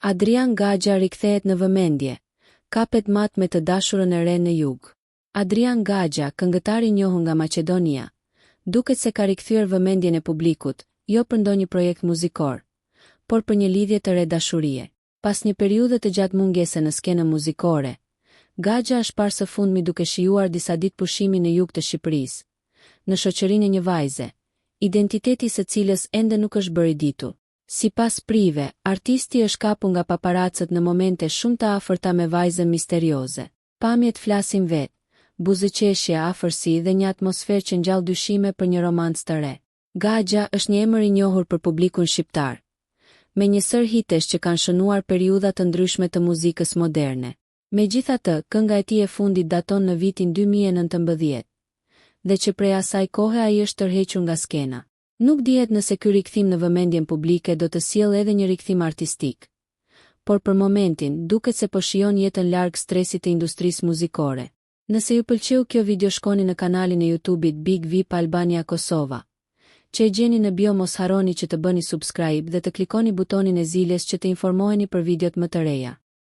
Adrian Gaxha rikthehet në vëmendje, kapet mat me të dashurën e re në jug. Adrian Gaxha, këngëtar i njohur nga Maqedonia, duket se ka rikthyer vëmendjen e publikut, jo për ndonjë projekt muzikor, por për një lidhje të re dashurie. Pas një periudhe të gjatë mungese në skenën muzikore, Gaxha është parë së fundmi duke shijuar disa ditë pushimi në jug të Shqipërisë, në shoqërinë e një vajze, identiteti i së cilës ende nuk është bërë i ditur. Sipas Prive, artisti është kapur nga paparacët në momente shumë të afërta me vajzën misterioze. Pamjet flasin vetë, buzëqeshje, afërsi dhe një atmosferë që ngjall dyshime për një romancë të re. Gaxha është një emër i njohur për publikun shqiptar, me një sërë hitesh që kanë shënuar periudha të ndryshme të muzikës moderne. Megjithatë, kënga e tij e fundit daton në vitin 2019, dhe që prej asaj kohe ai është tërhequr nga skena. Nuk dihet nëse ky rikthim në vëmendjen publike do të sjellë edhe një rikthim artistik. Por për momentin, duket se po shijon jetën larg stresit të industrisë muzikore. Nëse ju pëlqeu kjo video shkoni në kanalin e YouTube-it Big Vip Albania Kosova, që e gjeni në bio mos harroni që të bëni subscribe dhe të klikoni butonin e ziles që të informoheni për videot më të reja.